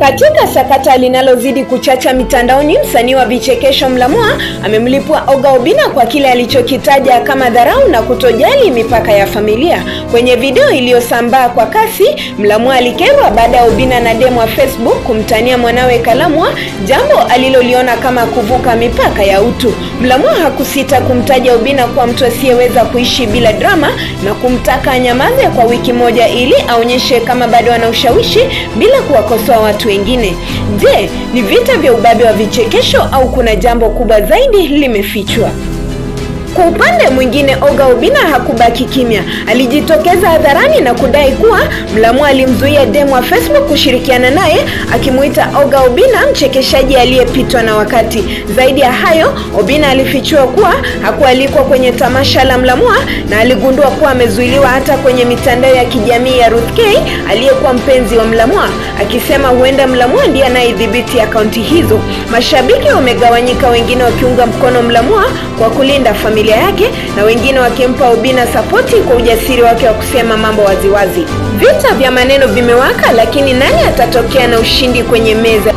Katika sakata linalozidi kuchacha mitandaoni, msanii wa vichekesho Mulamwah amemlipua Oga Obinna kwa kile alichokitaja kama dharau na kutojali mipaka ya familia. Kwenye video iliyosambaa kwa kasi, Mulamwah alikerwa baada ya Obinna na demu wa Facebook kumtania mwanawe Kalamwa, jambo aliloliona kama kuvuka mipaka ya utu. Mulamwah hakusita kumtaja Obinna kwa mtu asiyeweza kuishi bila drama na kumtaka anyamaze kwa wiki moja ili aonyeshe kama bado ana ushawishi bila kuwakosoa watu wengine. Je, ni vita vya ubabe wa vichekesho au kuna jambo kubwa zaidi limefichwa? Kwa upande mwingine, Oga Obinna hakubaki kimya. Alijitokeza hadharani na kudai kuwa Mulamwah alimzuia demu wa Facebook kushirikiana naye, akimuita Oga Obinna mchekeshaji aliyepitwa na wakati. Zaidi ya hayo, Obinna alifichua kuwa hakualikwa kwenye tamasha la Mulamwah na aligundua kuwa amezuiliwa hata kwenye mitandao ya kijamii ya Ruth K, aliyekuwa mpenzi wa Mulamwah, akisema huenda Mulamwah ndiye anayedhibiti akaunti hizo. Mashabiki wamegawanyika, wengine wakiunga mkono Mulamwah kwa kulinda familia yake na wengine wakimpa Obinna sapoti kwa ujasiri wake wa kusema mambo waziwazi. Vita vya maneno vimewaka, lakini nani atatokea na ushindi kwenye meza?